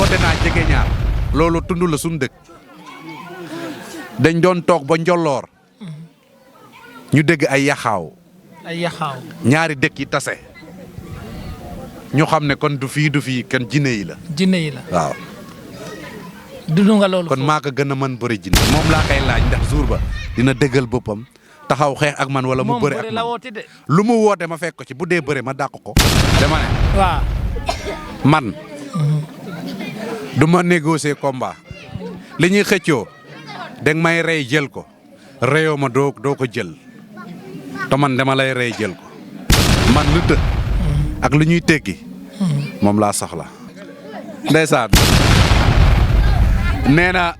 woote naa jege ñaar loolu tund la suñu dëkk dañ doon toog ba njolloor ñu dégg ay yaxaaw ñaari dëkk yi tase ñu xam ne kon du fii kenn jinne yi la waaw dund nga loolu kon maa ko gën a mën bëri jinne moom laa koy laaj ndax jour ba dina dëggal boppam taxaw xeex ak man wala mu bëri ak man lu mu woote ma fekk ko ci bu dee bëre ma dàq ko dama ne waaw man du ma négocier combat li ñuy xëccoo danga may rey jël ko reyoo ma doo ko jël te man dama lay rey jël ko man lu të ak lu ñuy tekki moom laa soxla ndeysaan nee na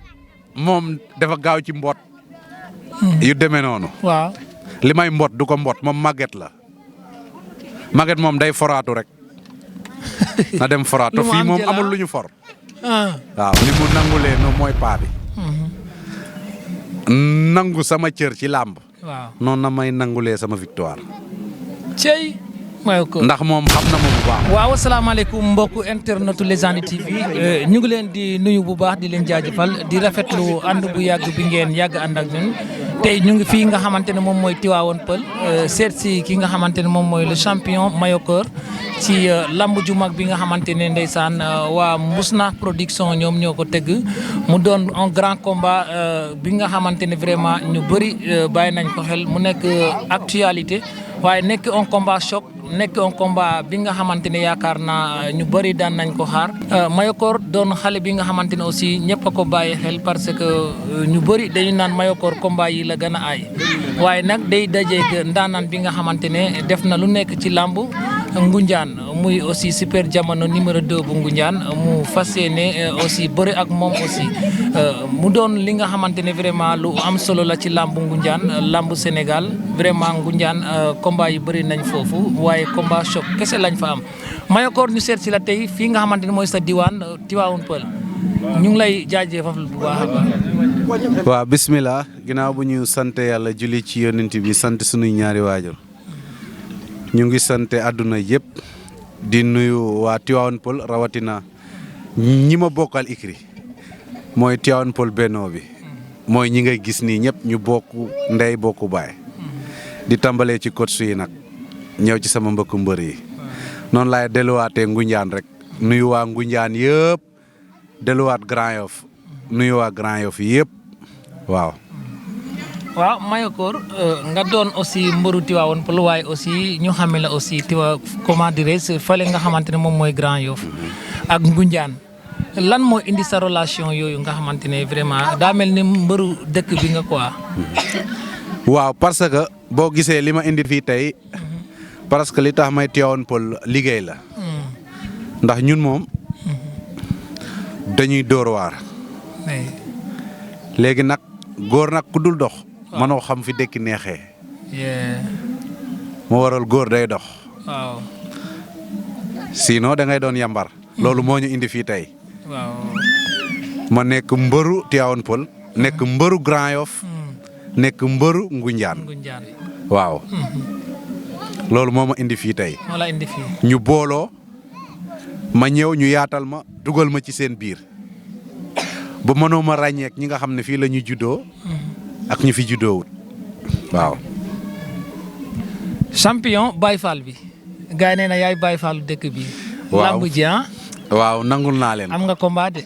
moom dafa gaaw ci mboot yu demee noonu waaw li may mbot du ko mbot moom màgget la màgget moom day foraatu rek na dem foraatu fii moom amul lu ñu for waaw ni mu nangulee no mooy paa bi nangu sama cër ci làmb noonu na may nangulee sama victoire cey ndax moom xam na ma bu baax. waaw asalaamaaleykum mbokku internetu Légende TV ñu ngi leen di nuyu bu baax di leen jaajëfal di rafetlu ànd bu yàgg bi ngeen yàgg ànd ak ñun tey ñu ngi fii nga xamante ne moom mooy Tivaouane Peulh seet si ki nga xamante ne moom mooy le champion Mayakor ci lamb ju mag bi nga xamante ne ndeysaan waa Mbousnakh production ñoom ñoo ko tëgg mu doon un grand combat bi nga xamante ne vraiment ñu bëri bàyyi nañ ko xel mu nekk actualité waaye nekk un combat choc nekk un combat bi nga xamante ne yaakaar naa ñu bëri daan nañ ko xaar Mayakor doon xale bi nga xamante ne aussi ñëpp a ko bàyyi xel parce que ñu bëri dañu naan Mayakor combat yi la gën a aay waaye nag day dajeeg ndaanaan bi nga xamante ne def na lu nekk ci làmb Ngunjaan muy aussi super jamono numéro 2 bu Ngunjaan mu fas yéene aussi bëri ak moom aussi mu doon li nga xamante ne vraiment lu am solo la ci làmb Ngunjaan làmb Sénégal vraiment Ngunjaan combat yi bëri nañ foofu waaye combat choc kese lañ fa am Mayakor ñu seet si la tey fii nga xamante ne mooy sa diwaan Tivaouane Peulh ñu ngi lay jaajëfal bu baax a baax. waaw bismillah ginnaaw bu ñu sant yàlla julli ci yonent bi sant sunuy ñaari waajur ñu ngi sant àdduna yëpp di nuyu waa Tivaouane Peulh rawatina ñi ma bokkal ikri mooy Tivaouane Peulh bennoo bi mooy ñi ngay gis nii ñëpp ñu bokk ndey bokku baay di tàmbalee ci coach yi nag ñëw ci sama mbokku mbër yi noonu laay delluwaatee Ngunjaan rek nuyu waa Ngunjaan yëpp delluwaat Grand Yoff nuyu waa Grand Yoff yëpp waaw. waaw Mayakor nga doon aussi mbëru Tivaouane Peulh waaye aussi ñu xame la aussi comment dirais-je fële nga xamante ne moom mooy Grand Yoff ak Ngunjaan lan moo indi sa relation yooyu nga xamante ne vraiment daa mel ni mbëru dëkk bi nga quoi. waaw parce que boo gisee li ma indi fii tey parce que li tax may Tivaouane Peulh liggéey la ndax ñun moom dañuy dóor waar léegi nag góor nag ku dul dox mënoo xam fi dëkk neexee moo waral góor day dox waaw sinon da ngay doon yambar loolu moo ñu indi fii tey waaw ma nekk mbëru Tivaouane Peulh nekk mbëru Grand Yoff nekk mbëru Ngunjaan waaw loolu moo ma indi fii tey moo la indi fii ñu booloo ma ñëw ñu yaatal ma dugal ma ci seen biir ba mënoo ma ràññeek ñi nga xam ne fii la ñu juddoo ak ñu fi juddoowut waaw. champion Baye Fall bi gars yi nee na yaay Baye Fall dëkk bi. waaw lamb ji waaw nangul naa leen. am nga combat de.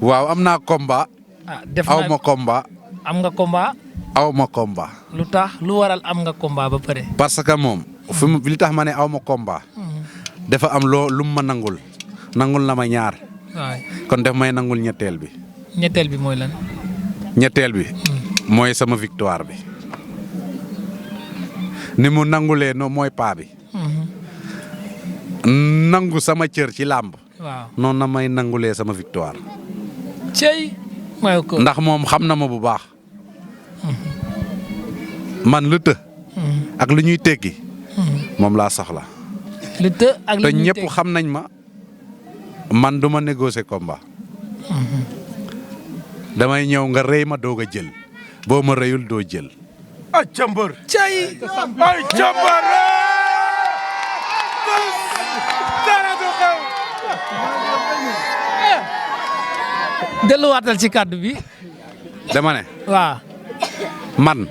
waaw am naa combat. def aw ma combat. am nga combat. aw ma combat. lu tax lu waral am nga combat ba pare. parce que moom. fi mu li tax ma ne aw ma combat. dafa am lu mu ma nangul. nangul na ma ñaar. waay kon def may nangul ñetteel bi. ñetteel bi mooy lan. ñetteel bi. mooy sama victoire bi. ni mu nangulee no mooy paa bi. nangu sama cër ci làmb. waaw noonu na may nangulee sama victoire. cey Mayakor ndax moom xam na ma bu baax. man lu të. ak lu ñuy tekki. moom laa soxla. lu të ak lu te ñuy ñëpp xam nañ ma. man du ma négocier combat. damay ñëw nga rëy ma doog a jël. boo ma rëyul doo jël. ay càmbar. cey ay càmbar. dara du xew. delluwaatal ci kàddu bi. dama ne waaw. man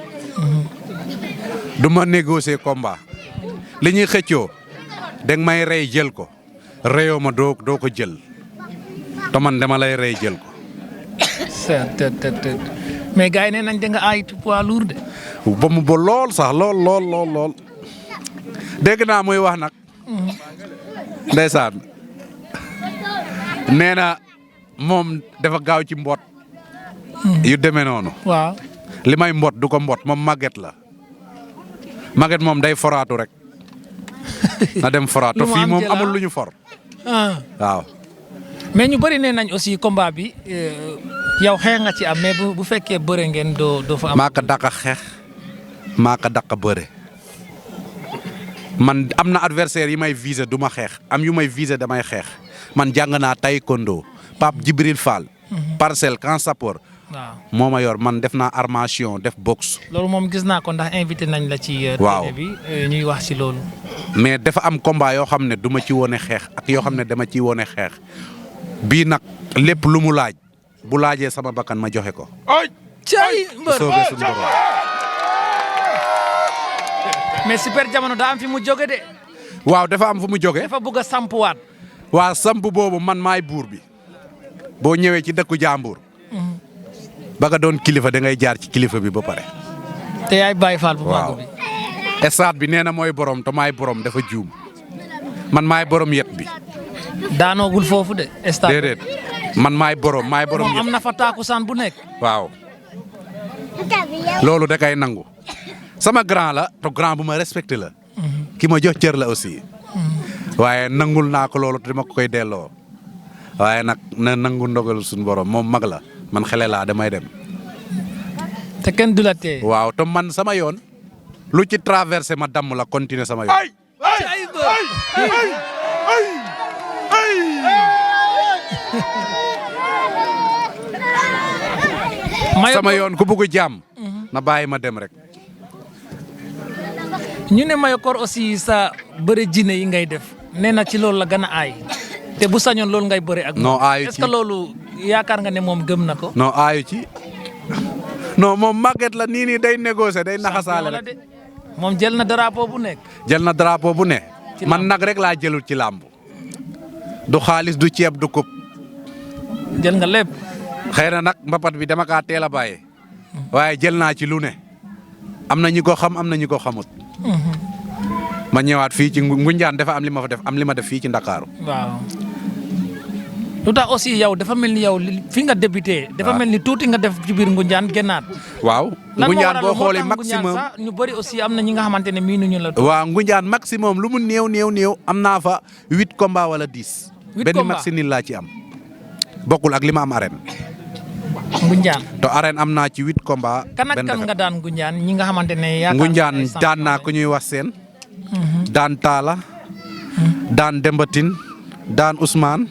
du ma négocier combat li ñuy xëccoo danga may rey jël ko reyoo ma doo ko jël te man dama lay rey jël ko. mais gars yi nee nañ da nga aay poids lourd de. ba mu ba lool sax lool dégg naa muy wax nag. ndeysaan nee na moom dafa gaaw ci mboot. yu demee noonu. waaw. li may mbot du ko mbot moom màgget la màgget moom day foraatu rek na dem foraatu fii moom amul lu ñu for. waaw. mais ñu bëri nee nañ aussi combat bi yow xeex nga ci am mais bu fekkee bëre ngeen doo fa am. maa ko dàq xeex maa ko dàq bëre man am na adversaire yi may viser du ma xeex am yu may viser damay xeex man jàng naa taekwondo Pape Djibril Fall. Parcelles Camp Sapeur. waaw moo ma yor man def naa armation def boxe. loolu moom gis naa ko ndax invité nañ la ci. waaw télé bi ñuy wax ci loolu. mais dafa am combat yoo xam ne du ma ci wone xeex ak yoo xam ne dama ciy wone xeex bii nag lépp lu mu laaj bu laajee sama bakkan ma joxe ko. ay cay mbër soobee suñu borom. mais super jamono daa am fi mu jóge de. waaw dafa am fu mu jóge. dafa bëgg a sampuwaat. waa samp boobu man maay buur bi boo ñëwee ci dëkku jàmbur. ba nga doon kilifa da ngay jaar ci kilifa bi ba pare. te yaay Baye Fall bu mag bi. stade bi nee na mooy borom te maay borom dafa juum man maay borom yet bi. daanoogul foofu de. stade déedéet man maay borom moom yet. am na fa taakusaan bu nekk. waaw loolu da kay nangu sama grand la te grand bu ma respecté la. ki ma jox cër la aussi. waaye nangul naa ko loolu te dama ko koy delloo. waaye nag na nangu ndogal suñu borom moom mag la man xele laa damay dem. te kenn du la tee. waaw te man sama yoon lu ci traversé ma damm la continuer sama yoon. sama yoon ku bugg jàmm. na bàyyi ma dem rek. ñu ne Mayakor aussi sa bëre jinne yi ngay def nee na ci loolu la gën a aay te bu sañoon loolu ngay bëre ak. non aayu ci est-ce que loolu yaakaar nga ne moom gëm na ko. non aayu ci non moom màgget la nii day négocier day naxasaale rek. moom jël na drapeau bu nekk. jël na drapeau bu ne. man nag rek laa jëlul ci làmb. du xaalis du ceeb du kub. jël nga lépp. xëy na nag mbapat bi dama kaa teel a bàyyee. waaye jël naa ci lu ne. am na ñu ko xam am na ñu ko xamut. ma ñëwaat fii ci Ngunjaan dafa am li ma fa def am li ma def fii ci Ndakaaru. waaw. lu tax aussi yow dafa mel ni yow fi nga débuté. dafa mel ni tuuti nga def ci biir Ngunjaan génnaat. waaw Ngunjaan boo xoolee maximum ñu bëri aussi am na ñi nga xamante ne miinuñu la. waaw Ngunjaan maximum lu mu néew am naa fa 8 combats wala 10. 8 combats benn maxi nii laa ci am. bokkul ak li ma am arène. Ngunjaan. te arène am naa ci 8 combats. kan ak kan nga daan Ngunjaan ñi nga xamante ne yaakaar Ngunjaan daan naa ku ñuy wax seen. daan Talla. daan Dembatine. daan Ousmane.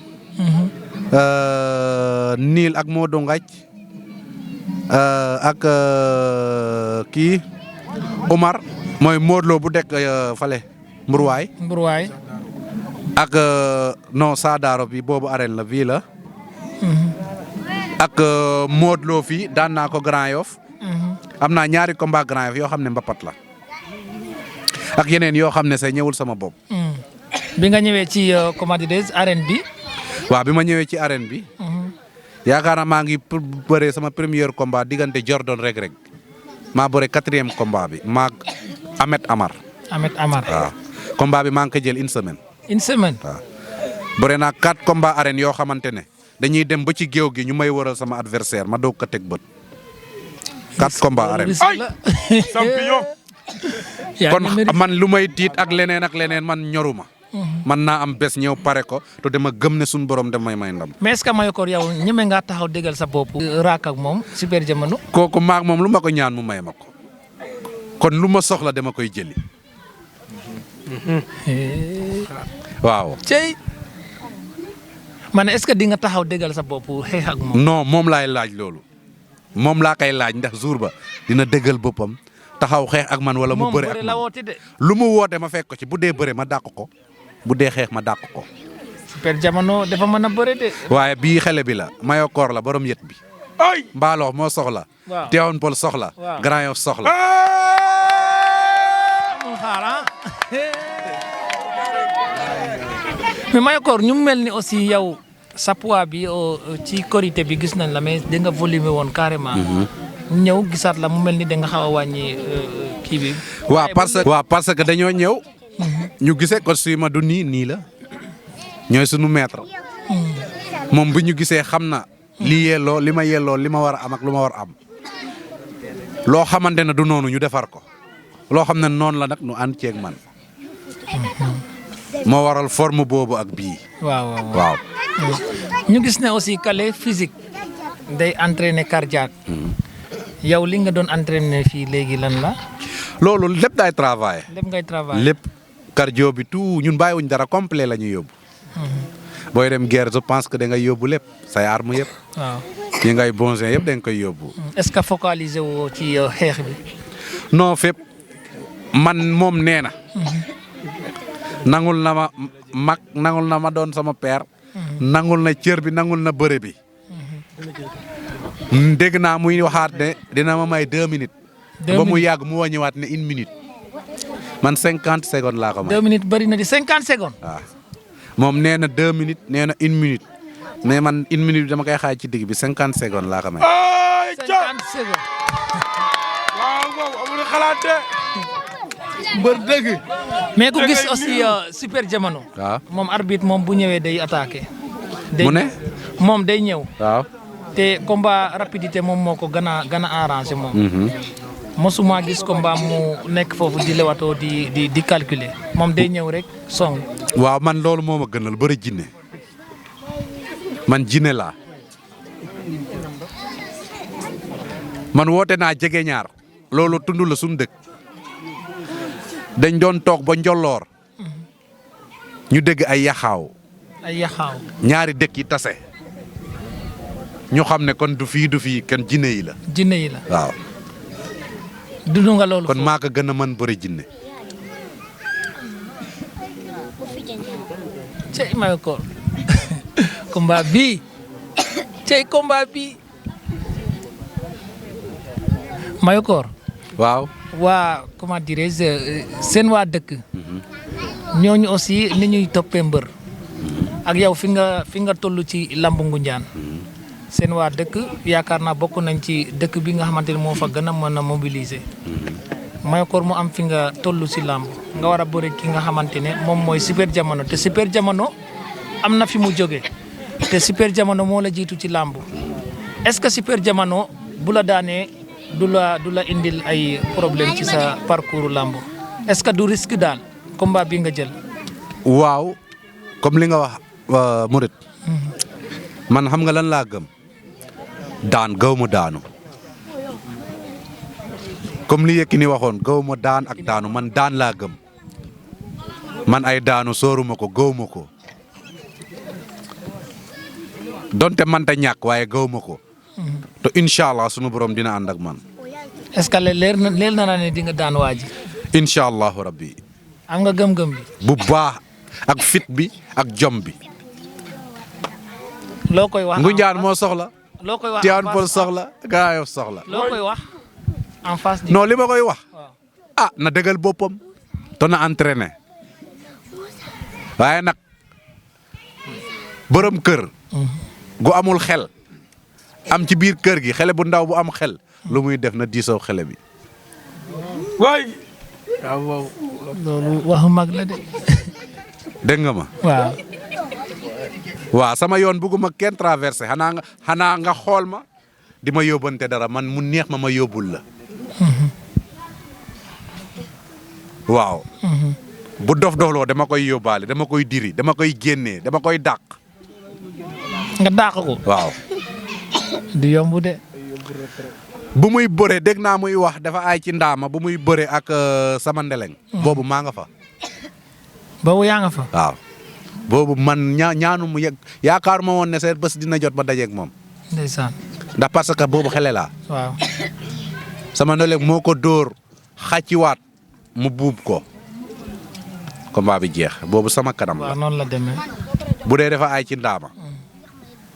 Niil ak Modou Ngaj. ak kii Omar. mooy Modou Lo bu dekk fale Mburuwaay. ak non Sadaro bi boobu arène la bii la. ak Modou Lo fii daan naa ko Grand Yoff. am naa ñaari combat Grand Yoff yoo xam ne mbapat la. ak yeneen yoo xam ne say ñëwul sama bopp. bi nga ñëwee ci comment dirais arène bi. waaw bi ma ñëwee ci arène bi. yaakaar naa maa ngi bëree sama premier combat diggante Jordan Reug maa bëre 4e combat bi maag Ahmed Amar. waaw combat bi maa ngi ko jël une semaine. waaw bëre naa 4 combat arène yoo xamante ne dañuy dem ba ci géew gi ñu may wëral sama adversaire ma doog ko teg bët. 4 combat arène. champion. kon man lu may tiit ak leneen man ñoruma. man naa am bés ñëw pare ko te dama gëm ne suñu borom damay may ndam. mais est-ce que Mayakor yow ñeme ngaa taxaw déggal sa bopp. raak ak moom super jamono. kooku maag moom lu ma ko ñaan mu may ma ko. kon lu ma soxla dama koy jëli. waaw. cey ma ne est-ce que di nga taxaw déggal sa bopp xeex ak moom. non moom laay laaj loolu. moom laa koy laaj ndax jour ba dina déggal boppam taxaw xeex ak man wala mu bëre ak man la woote de. lu mu woote ma fekk ko ci bu dee bëre ma dàq ko bu dee xeex ma dàq ko. Super Jamono dafa mën a bëre de. waaye bii xale bi la Mayakor la borom yet bi ay Mbaloox moo soxla waaw Tivaouane Peulh soxla waaw. Grand Yoff soxla amul xaar mais Mayakor ñu mel ni aussi yow sa poids bi ci korité bi gis nañ la mais da nga volume woon carrément. ñëw gisaat la mu mel ni da nga xaw a wàññi kii bi. waaw parce que dañoo ñëw ñu gisee ko si ma du nii la ñooy sunu maître moom bu ñu gisee xam na li ma yelloo li ma war a am ak lu ma war a am loo xamante ne du noonu ñu defar ko loo xam ne noonu la nag nu ànd ceeg man moo waral forme boobu ak bii. waaw. ñu gis ne aussi Kale physique day entraîner cardiaque. yow li nga doon entraîner fii léegi lan la. loolu lépp daay travailler. lépp ngay travailler lépp cardio bi tout ñun bàyyiwuñ dara complet la ñuy yóbbu. booy dem guerre je pense que da ngay yóbbu lépp say arme yëpp. waaw yi ngay bonsé yëpp da nga koy yóbbu. est-ce que focaliser woo ci xeex bi. non fépp man moom nee na. nangul na ma mag nangul na ma doon sama père. nangul na cër bi nangul na bëre bi. dégg naa muy waxaat ne dina ma may 2 minutes. ba mu yàgg mu wàññiwaat ne 1 minute. man 50 secondes laa ko may. 2 minutes bëri na di 50 secondes. waaw moom nee na 2 minutes nee na 1 minute mais man 1 minute bi dama koy xaaj ci digg bi 50 secondes laa ko may. ay 50 secondes. waaw waaw amul xalaat de. mbër dëgg. mais ku gis aussi Super Jamono. waaw moom arbitre moom bu ñëwee day attaqué. mu ne. moom day ñëw. waaw. te combat rapidité moom moo ko gën a arrangé moom. mosuma gis combat mu nekk foofu di lewatoo di calculer moom day ñëw rek song. waaw man loolu moo ma gënal bëri jinne man jinne laa man woote naa jege ñaar loolu tund la suñu dëkk dañ doon toog ba njolloor ñu dégg ay yaxaaw ñaari dëkk yi tase ñu xam ne kon du fii kenn jinne yi la. jinne yi la waaw. dund nga loolu kon maa ko gën a mën bëri jinne. cey Mayakor combat bii cey combat bii Mayakor. waaw. waa comment dirais-je seen waa dëkk. ñooñu aussi ni ñuy toppee mbër. ak yow fi nga toll ci lambu Ngunjaan. seen waa dëkk yaakaar naa bokk nañ ci dëkk bi nga xamante ne moo fa gën a mën a mobiliser. Mayakor mu am fi nga toll si làmb nga war a bëri ki nga xamante ne moom mooy Super Jamono te Super Jamono am na fi mu jóge te Super Jamono moo la jiitu ci làmb est-ce que Super Jamono bu la daanee du la indil ay problème ci sa parcours làmb est-ce que du risque daal combat bi nga jël. waaw comme li nga wax Murit man xam nga lan laa gëm daan gaw ma daanu comme li Yékini waxoon gaw ma daan ak daanu man daan laa gëm man ay daanu sooruma ko gaw ma ko donte manta ñàkk waaye gaw ma ko te incha allah sunu borom dina ànd ak man. est-ce que leer na la ne di nga daan waa ji. incha allahu rabbi. am nga gëm-gëm bi. bu baax ak fit bi ak jom bi. loo koy wax Ngunjaan moo soxla. loo koy wax Tivaouane Peulh soxla Grand Yoff soxla. loo koy wax en face. non li ma koy wax. na dëggal boppam. te na entraîné. waaye nag borom kër. gu amul xel. am ci biir kër gi xele bu ndaw bu am xel. lu muy def na diisoo xele bi. waay. waaw loolu waxu mag la de. dégg nga ma. waaw. waaw sama yoon bëgguma kenn traversé xanaa nga xool ma di ma yóbbante dara man mu neex ma yóbbul la. waaw. bu dof-dofloo dama koy yóbbaale dama koy diri dama koy génnee dama koy dàq. nga dàq ko. waaw. du yomb de. bu muy bëre dégg naa muy wax dafa ay ci ndaama bu muy bëre ak sama ndeleng. boobu maa nga fa. boobu yaa nga fa. waaw. boobu man ñaanu mu yegg yaakaar ma woon ne seen bés dina jot ba dajeeg moom. ndeysaan. ndax parce que boobu xele laa. waaw. sama ndeleng moo ko dóor xàcciwaat mu buub ko. combat bi jeex boobu sama kanam la. waaw noonu la demee. bu dee dafa aay ci ndaama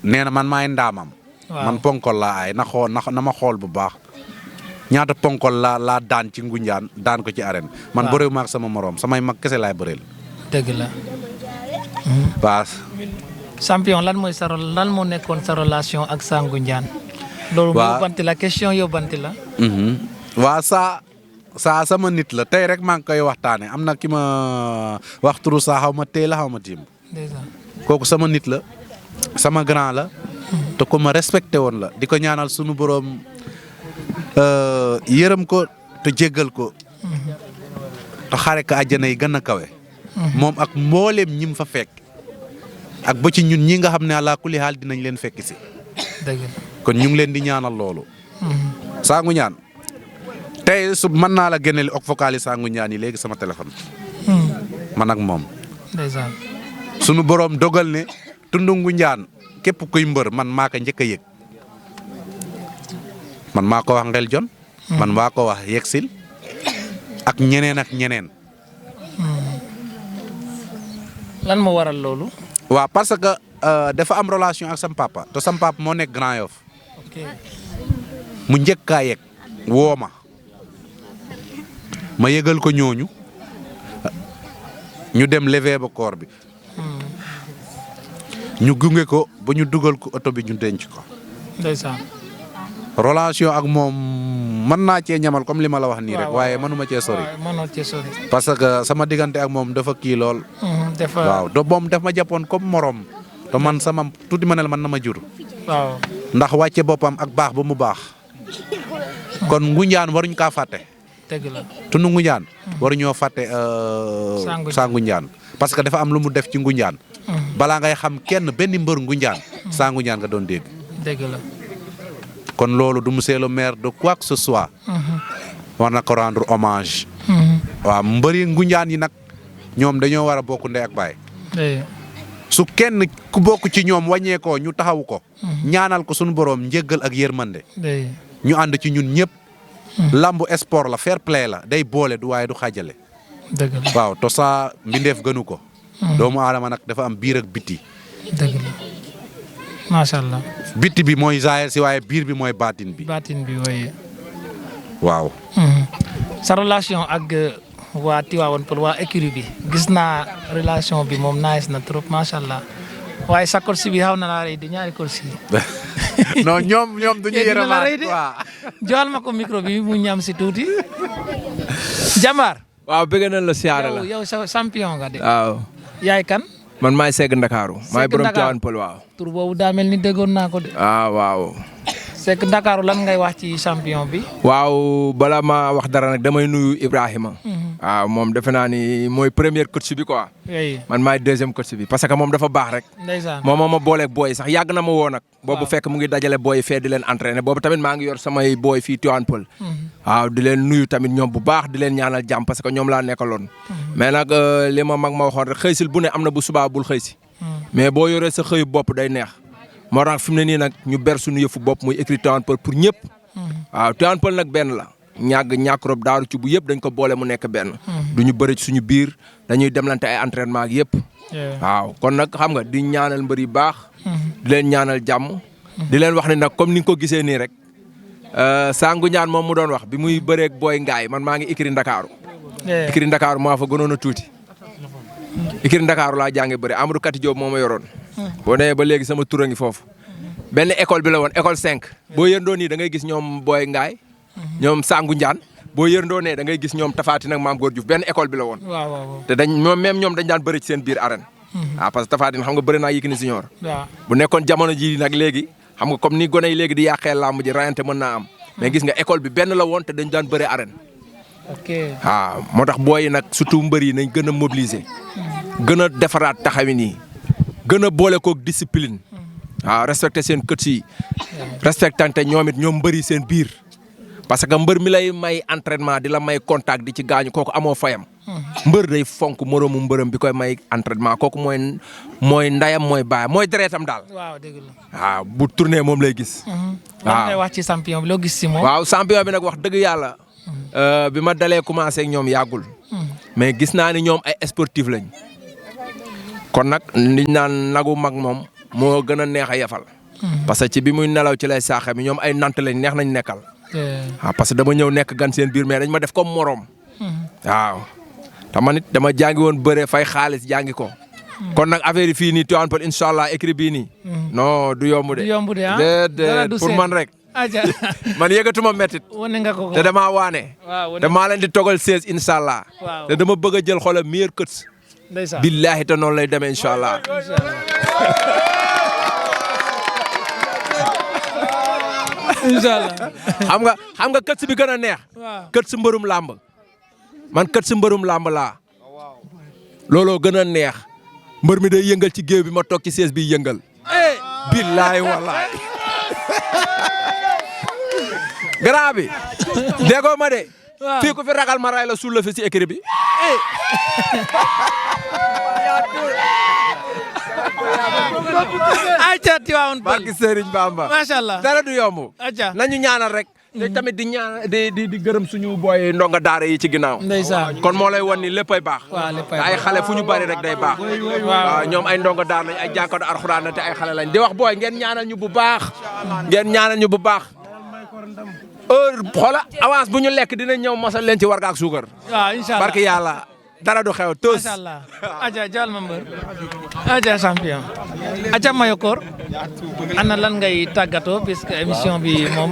nee na man maay ndaamam man ponkol laa aay na ma xool bu baax ñaata ponkol laa daan ci Ngunjaan daan ko ci arène man bëréew maak sama morom samay mag kese laay bëreel dëgg la waaw champion lan moo nekkoon sa relation ak Sa Ngunjaan loolu yóbbanti la question yóbbanti la waaw saa sama nit la tey rek maa ngi koy waxtaane am na ki ma wax turu saa xaw ma tey la xaw ma tiim kooku sama nit la sama grand la te ku ma respecté woon la di ko ñaanal sunu boroom yërëm ko te jéggal ko te xare ko àjjana yi gën a kawe moom ak mbooleem ñim fa fekk ak ba ci ñun ñi nga xam ne àla kulli xaal dinañ leen fekk si kon ñu ngi leen di ñaanal loolu Sa Ngunjaan tey su mën naa la génneel ok vocal yi Sa Ngunjaan yi léegi sama téléphone man ak moom sunu boroom dogal ne tund Ngunjaan képp kuy mbër man maa ko njëkk a yëg man maa ko wax Ngel Jon man maa ko wax Yeksil ak ñeneen lan moo waral loolu waaw parce que dafa am relation ak sam papa te sam papa moo nekk Grand Yoff mu njëkkaa yëg woo ma yëgal ko ñooñu ñu dem lever ba corps bi ñu gunge ko ba ñu dugal ko oto bi ñu denc ko. ndeysaan. relation ak moom mën naa cee ñamal comme li ma la wax nii rek. waaye mënuma cee sori. mënoo cee sori. parce que sama diggante ak moom dafa kii lool. waaw do moom daf ma jàppoon comme morom. te man sama tuuti ma ne la man na ma jur. waaw ndax wàcce boppam ak baax ba mu baax. kon Ngunjaan waruñ kaa fàtte. dëgg la tund Ngunjaan. waruñoo fàtte. Sa Ngunjaan parce que dafa am lu mu def ci Ngunjaan. balaa ngay xam kenn benn mbër Ngunjaan. Sa Ngunjaan nga doon dégg. dëgg la. kon loolu du monsieur le maire de quoi que ce soit. war na ko rendre hommage. waaw mbëri Ngunjaan yi nag ñoom dañoo war a bokk ndey ak baay. su kenn ku bokk ci ñoom wàññeekoo ñu taxawu ko. ñaanal ko sunu borom njéggal ak yërmande. ñu ànd ci ñun ñëpp. lambu sport la fair play la day boole du waaye du xaajale. dëgg la waaw to saa mbindeef gënu ko. doomu aadama nag dafa am biir ak biti. dëgg la macha allah. biti bi mooy zaahir si waaye biir bi mooy baatin bi. baatin bi waaye. waaw. sa relation ak waa Tivaouane Peulh waa écurie bi gis naa relation bi moom nice na trop macha allah waaye sa korsi bi xaw na laa rey di ñaari korsi yi. non ñoom du ñu yërëmaat waaw. joxal ma ko micro bi mu ñam si tuuti. Jambar. waaw bëgg nañ la siyaare la yow sa champion nga de. waaw. yaay kan. man maay Seck Ndakaaru. maay borom Tivaouane Peulh waaw. tur boobu daa mel ni déggoon naa ko de. waaw. Seck Ndakaaru lan ngay wax ci champion bi. waaw bala ma wax dara nag damay nuyu Ibrahima. waaw moom defe naa ni mooy première coach bi quoi. man maay deuxième coach bi parce que moom dafa baax rek. ndeysaan moom moo ma booleeg booy sax yàgg na ma woo nag. boobu fekk mu ngi dajale booy fee di leen entraîner boobu tamit maa ngi yor samay booy fii Tivaouane Peulh. waaw di leen nuyu tamit ñoom bu baax di leen ñaanal jàmm parce que ñoom laa nekkaloon. mais nag li ma mag ma waxoon rek xëysil bu ne am na bu subaa bul xëysi. mais boo yoree sa xëyu bopp day neex. moo tax fi mu ne nii nag ñu ber suñu yëfu bopp muy écrit Tivaouane Peulh pour ñëpp. waaw Tivaouane Peulh nag benn la. ñàkk rob daaru ci bu yëpp dañ ko boole mu nekk benn. du ñu bëri ci suñu biir dañuy demlante ay entraînement ak yëpp. waaw kon nag xam nga di ñaanal mbër yu baax. di leen ñaanal jàmm. di leen wax ne nag comme ni nga ko gisee nii rek. Sa Ngunjaan moom mu doon wax bi muy bëreeg booy ngaay man maa ngi écrit Ndakaaru. écrit Ndakaaru maa fa gënoon a tuuti. écrit Ndakaaru laa jàngee bëri Amadou Kati Diop moo ma yoroon. boo nee ba léegi sama tur a ngi foofu. benn école bi la woon école 5. boo yëndoo nii da ngay gis ñoom booy ngaay ñoom Sa Ngunjaan boo yërndoo ne da ngay gis ñoom Tafaati nag Maam Góor Diouf benn école bi la woon. waaw te dañ ñoom dañ daan bëri ci seen biir arène. waaw parce que Tafaati xam nga bëri naa Yékini Senior. waaw bu nekkoon jamono ji nag léegi xam nga comme ni gone yi léegi di yàqee làmb ji rayante mën naa am. mais gis nga école bi benn la woon te dañ daan bëri arène. ok waaw moo tax booy yi nag surtout mbër yi nañ gën a mobiliser. gën a defaraat taxawin yi. gën a boole koog discipline. waaw respecté seen kët yi. respectante ñoom it ñoom mbëri seen biir. parce que mbër mi lay may entraînement di la may contact di ci gaañu kooku amoo fayam. mbër day fonk moroomu mbërëm bi koy may entraînement kooku mooy ndayam mooy baayam mooy deretam daal. waaw dëgg la. waaw bu tourné moom lay gis. waaw ngay wax ci champion bi loo gis si moom. waaw champion bi nag wax dëgg yàlla. bi ma dalee commencé ak ñoom yàggul. mais gis naa ni ñoom ay sportif lañ. kon nag liñ naan nagu mag moom moo gën a neex a yafal. parce que ci bi muy nelaw ci lay saaxe mi ñoom ay nant lañ neex nañ nekkal. waaw parce que dama ñëw nekk gan seen biir mais dañ ma def comme morom. waaw te man it dama jàngi woon bëre fay xaalis jàngi ko. kon nag affaire yi fii nii Tivaouane Peulh incha allah écrit bii nii. non du yomb de. du yomb de ah déedéet pour man rek. man yëgatuma métit. wane nga ko te damaa waane. te maa leen di togal 16 incha allah. te dama bëgg a jël xoolal meilleur kët. ndeysaan billaahi te noonu lay demee incha allah. inshallah xam nga kët bi gën a neex. kët si mbërum làmb. man kët si mbërum làmb laa. looloo gën a neex. mbër mi day yëngal ci géew bi ma toog ci sees bi yëngal. billaay wallaay. grand bi. déggoo ma de. fii ku fi ragal ma ray la suul la fi ci écrit bi. ayca Tivaouane Peulh barki Serigne Bamba. macha allah dara du yomb. ayca nañu ñaanal rek. te tamit di ñaan di gërëm suñu booy ndonga daara yi ci ginnaaw. ndeysaan kon moo lay wan ni léppay baax. waaw léppay ay xale fu ñu bari rek day baax. waaw ñoom ay ndonga daara lañ ay jànkatu alxuraan la te ay xale lañ di wax booy ngeen ñaanal ñu bu baax. ngeen ñaanal ñu bu baax. heure xoola avance bu ñu lekk dinañ ñëw mosal leen ci warga ak suukar. waaw incha allah barki yàlla dara du xew tos. macha allah aja jal ma mbër aja champion aja Mayakor ana lan ngay tàggatoo puisque émission bi moom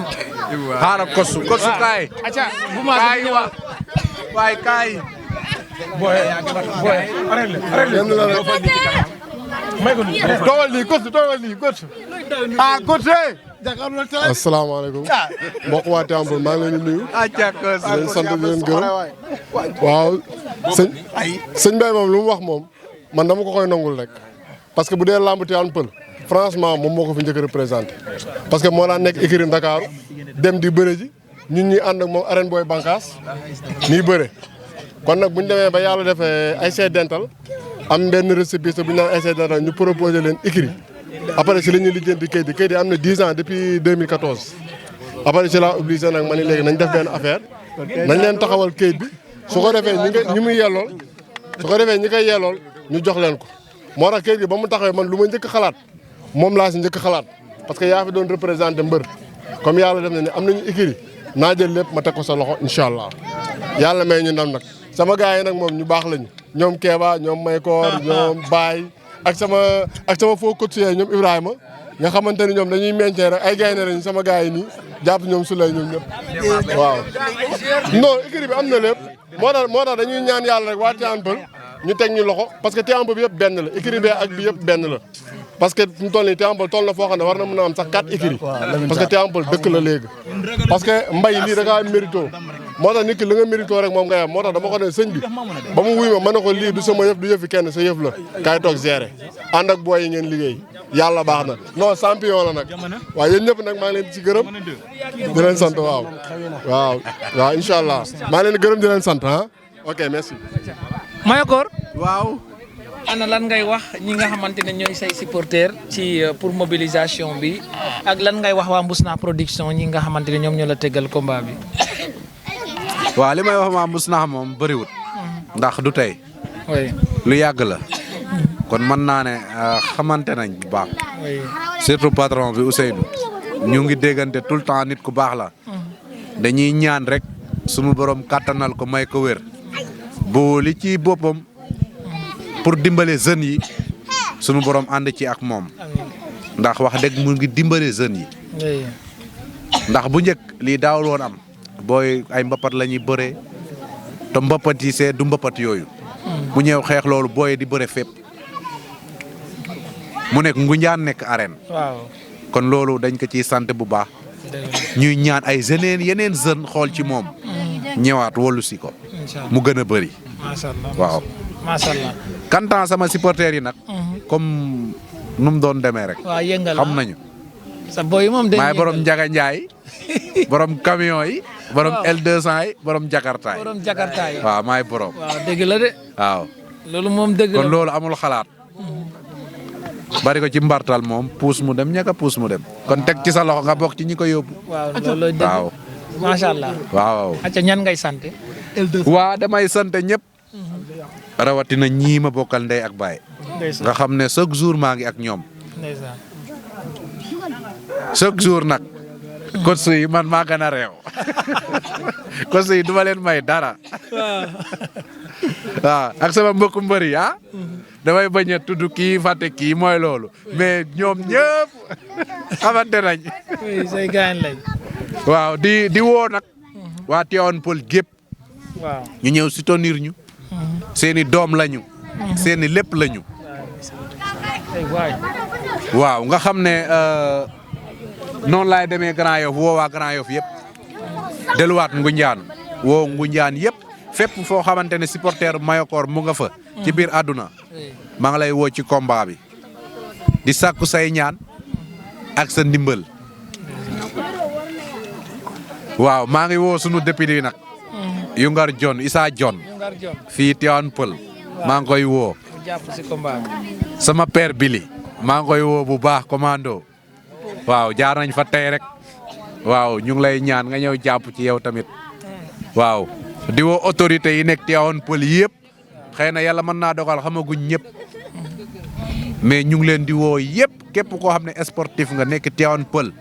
xaaral kosu kaay. aja bu ma kaay waay kaay. toogal nii coach ah coach asalaamaaleykum mbokk waa Tivaouane Peulh maa ngi leen di nuyu di leen sant di leen gërëm waaw sëñ Mbaye moom lu mu wax moom man dama ko koy nangul rek parce que bu dee lamb Tivaouane Peulh franchement moom moo ko fi njëkk a représenté parce que moo daan nekk écurie Ndakaaru dem di bëre ji ñun ñuy ànd ak moom arène booy bànqaas nii bëre kon nag bu ñu demee ba yàlla defee ay dental am benn récépissé bu ñu naan ay dental ñu proposé leen écurie après si la ñuy lijjanti kayit yi am na 10 ans depuis 2014 après si laa obligé nag ma ne léegi nañ def benn affaire nañ leen taxawal kayit bi su ko defee ñi muy yellool su ko defee ñi koy yellool ñu jox leen ko moo tax kayit gi ba mu taxawee man lu ma njëkk xalaat moom laa si njëkk xalaat parce que yaa fi doon représenté mbër comme yàlla def na ne am nañu écurie naa jël lépp ma teg ko sa loxo incha allah yàlla may ñu ndam nag sama gars yi nag moom ñu baax lañu ñoom Kéba ñoom Maykor ñoom Baye ak sama faux coach ñoom Ibrahima nga xamante ni ñoom dañuy meññee rek ay gaynde lañu sama gars yi nii jàpp ñoom Souley ñoom ñëpp waaw. non écurie bi am na lépp moo tax dañuy ñaan yàlla rek waa Tivaouane Peulh ñu teg ñu loxo parce que Tivaouane Peulh bi yëpp benn la écurie bi ak bi yëpp benn la. parce que fi mu toll nii Tivaouane Peulh toll na foo xam ne war na mën a am sax 4 écuries parce que Tivaouane Peulh dëkk la léegi. parce que mbay lii da ngaa mérito moo tax nit ki li nga mérito rek moom ngay am moo tax dama ko ne sëñ bi ba mu wuy ma mën na ko lii du sama yëf du yëfi kenn sa yëf la kaay toog gérer ànd ak booy yi ngeen liggéey yàlla baax na non champion la nag waaw yéen ñëpp nag maa ngi leen ci gërëm di leen sant waaw incha allah maa ngi leen di gërëm di leen sant ah ok merci. Mayakor waaw. ana lan ngay wax ñi nga xamante ne ñooy say supporters ci pour mobilisation bi ak lan ngay wax waa Mbousnakh production ñi nga xamante ne ñoom ñoo la teggal combat bi. waaw li may wax waa Mbousnakh moom bëriwul. ndax du tey. lu yàgg la. kon mën naa ne xamante nañ bu baax. surtout patron bi Ousseynou. ñu ngi déggante tout le temps nit ku baax la. dañuy ñaan rek sunu borom kàttanal ko may ko wér. bu li ci boppam. pour dimbale jeunes yi sunu borom ànd ci ak moom ndax wax dëgg mu ngi dimbale jeunes yi ndax bu njëkk lii daawul woon am booy ay mbapat la ñuy bëree te mbapat yi see du mbapat yooyu mu ñëw xeex loolu booy di bëre fépp mu nekk Ngoundiane nekk arène kon loolu dañ ko ciy sant bu baax ñuy ñaan ay yeneen jeunes xool ci moom ñëwaat wollu si ko mu gën a bëri waaw macha allah kantaan sama supporters yi nag. comme nu mu doon demee rek. waaw yëngal xam nañu. sa boy moom dañuy maay borom Njaga Njaay borom camion yi. borom L200 yi borom Jakarta yi. borom Jakarta yi. waaw maay borom. waaw dëgg la de. waaw. loolu moom dëgg la kon loolu amul xalaat. bari ko ci mbartal moom puus mu dem ñaka puus mu dem. kon teg ci sa loxo nga bokk ci ñi ko yóbbu. waaw loolu dëgg. waaw. macha allah. waaw. acca ñan ngay sant. waa damay sant ñëpp. rawatina ñii ma bokkal ndey ak baay. nga xam ne chaque jour maa ngi ak ñoom ndeysaan chaque jour nag coach yi man maa gën a réew coach yi du ma leen may dara waaw ak sama mbokku mbër yi damay bañ a tudd kii fàtte kii mooy loolu mais ñoom ñëpp xamante nañ oui say gaañ lañ waaw di woo nag waa Tivaouane Peulh gépp waaw ñu ñëw soutenir ñu seeni doom lañu seeni lépp lañu waaw nga xam ne noonu laay demee Grand Yoff woo waa Grand Yoff yëpp delluwaat Ngunjaan woo Ngunjaan yëpp fépp foo xamante ne supporter Mayakor mu nga fa ci biir àdduna maa ngi lay woo ci combat bi di sàkku say ñaan ak sa ndimbal waaw maa ngi woo sunu député nag Yungar John Issa John fii Tivaouane Peulh maa ngi koy woo sama père Billy maa ngi koy woo bu baax commando waaw jaar nañ fa tey rek waaw ñu ngi lay ñaan nga ñëw jàpp ci yow tamit waaw di woo autorité yi nekk Tivaouane Peulh yëpp xëy na yàlla mën naa dogal xamaguñ ñëpp mais ñu ngi leen di woo yëpp képp koo xam ne sportif nga nekk Tivaouane Peulh